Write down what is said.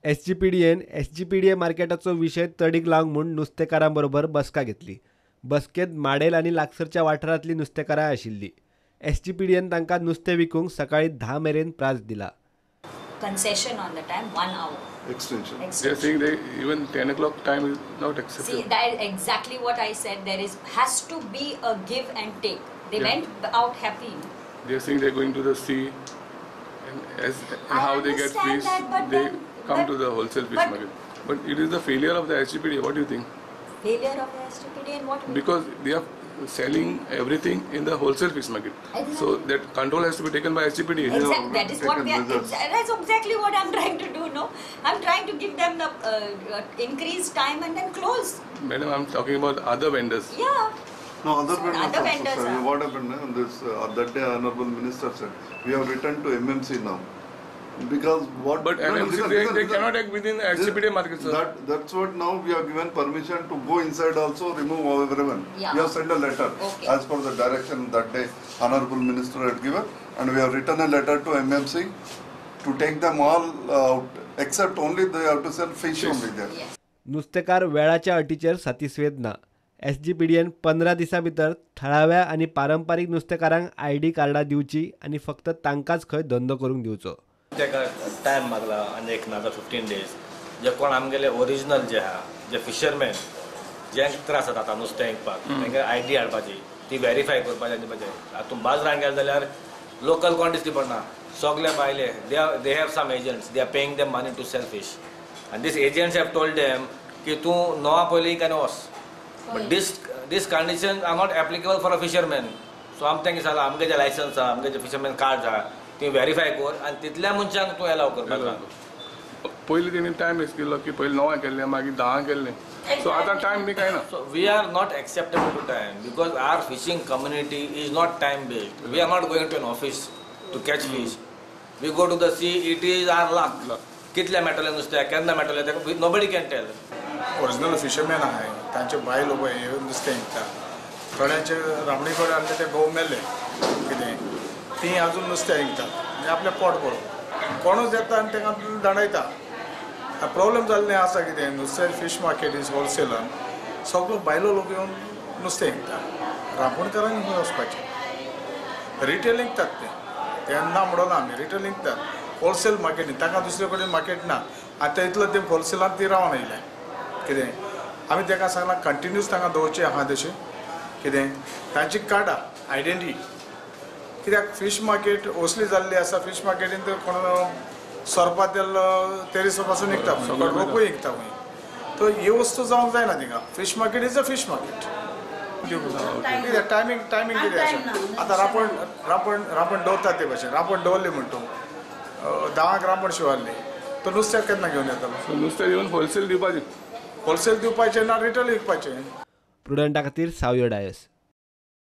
SGPDN SGPDA मार्केटाचो विशय तडीक लावंक म्हूण नुस्तेकारां बरोबर बसका घेतली. बसकेंत माडेल आनी लागसरच्या वाठारांतली नुस्तेकारां आशिल्ली. एसजीपीडीएन तांकां नुस्तें विकूंक सकाळी 10 मेरेन प्रास दिला. Concession on the time 1 hour extension. Extension. They are saying they even 10 o'clock time is not acceptable. See, that exactly what I said. There is has to be a give and take. They went out happy. They are saying they are going to the sea, and as and how they get fish, that, they come to the wholesale fish market. But it is the failure of the SGPD. What do you think? Failure of the SGPD in what way? Because they are selling everything in the wholesale fish market. Exactly. So that control has to be taken by SGPD. Exactly. That is what we are, that's exactly what I'm trying to do. No, I'm trying to give them the increased time and then close. Madam, I'm talking about other vendors. Yeah. No, other vendors. Other also, vendors. Sir, what happened? This that day, Honorable Minister said we have written to MMC now. Because what? But no, MMC, they cannot act within SGPD market, sir. That's what now we are given permission to go inside also, remove everyone. Yeah. We have sent a letter as per the direction that day Honorable Minister had given, and we have written a letter to MMC to take them all out, except only they have to sell fish only there. Yes. नुस्तेकार वेळाच्या अटीचेर सातिस्वेद ना. SGPDN 15 दिसां भितर थळाव्या आनी पारंपारीक नुस्तेकारांक ID कार्डां दिवची आनी फक्त तांकांच खंय धंदो करूंक दिवचो. ताका टायम मागला आनी एक ना 15 डेज. जे कोण आमगेले ओरिजिनल जे आहा, जे फिशरमॅन ज्यांक त्रास जाता आतां नुस्तें विकपाक, तांकां I D हाडपाची, ती वेरीफाय करपाची आनी दिवपाची. आतां तूं बाजारान गेले जाल्यार लोकल कोण दिसती पडना, सगळे भायले. They have some agents, they are paying them money to sell fish, आनी these agents have told them की तूं 9 पयलीं आनी वच. But this condition are not applicable for a fisherman. So आम तांकां सांगलां आमगे जे लायसन्स आहा, आमगे जे फिशरमॅन कार्ड आहा, ती वेरीफाय कर आनी तितल्या मनशांक तूं एलाव करपाक. पयलीं तेणी टायम एक्स केल्लो की पयलीं 9 केल्लें, मागीर 10 केल्लें. सो आतां टायम बी कांय ना. So we are not acceptable to time because our fishing community is not time based. We are not going to an office to catch fish. We go to the sea, it is our luck. कितले मेळटलें नुस्तें, केन्ना मेळटलें तें nobody can tell. Original fisherman आहाय, तांचे बायलो पळय हे नुस्तें विकता. थोड्यांचे रामणी कडेन आसले ते घोव मेले कितें, ती अजून नुस्तें विकतात म्हणजे आपलें पोट भरोवंक. कोणूच येता आनी तांकां धाडयता. प्रॉब्लेम जाल्लें आसा कितें, नुस्तें फीश मार्केट is होलसेलान सगळो बायलो लोक येवन नुस्तें विकता. रांपणकारांक खंय वचपाचें? रिटेल विकतात ते ना म्हणून आमी रिटेल विकतात. होलसेल मार्केटीन तांकां दुसरे कडेन मार्केट ना. आतां इतलो तें होलसेलान ती रावन येयल्या कितें. आमी ताका सांगलां कंटिन्यूस तांकां दवरचें आहा तशें कितें, तांची कार्डां आयडेंटिटी. कित्याक फीश मार्केट असली जाल्ली आसा, फीश मार्केटीन कोण सोरपा तेल तेरीसो पासून विकता, रोपूय विकता खंय. तर ही वस्तू जावंक जायना थिंगा. Fish market is a fish market. कित्याक टायमींग टायमींग कितें आसा आतां रांपण रांपण रांपण दवरतात ते भाशेन, रांपण दवरली म्हण तूं 10 रांपण शिवारली तर नुस्त्याक केन्ना घेवन येतलो? नुस्तें येवन होलसेल दिवपाचें, होलसेल दिवपाचें ना रिटेल विकपाचें. प्रुडंटा खातीर सावयो डायस.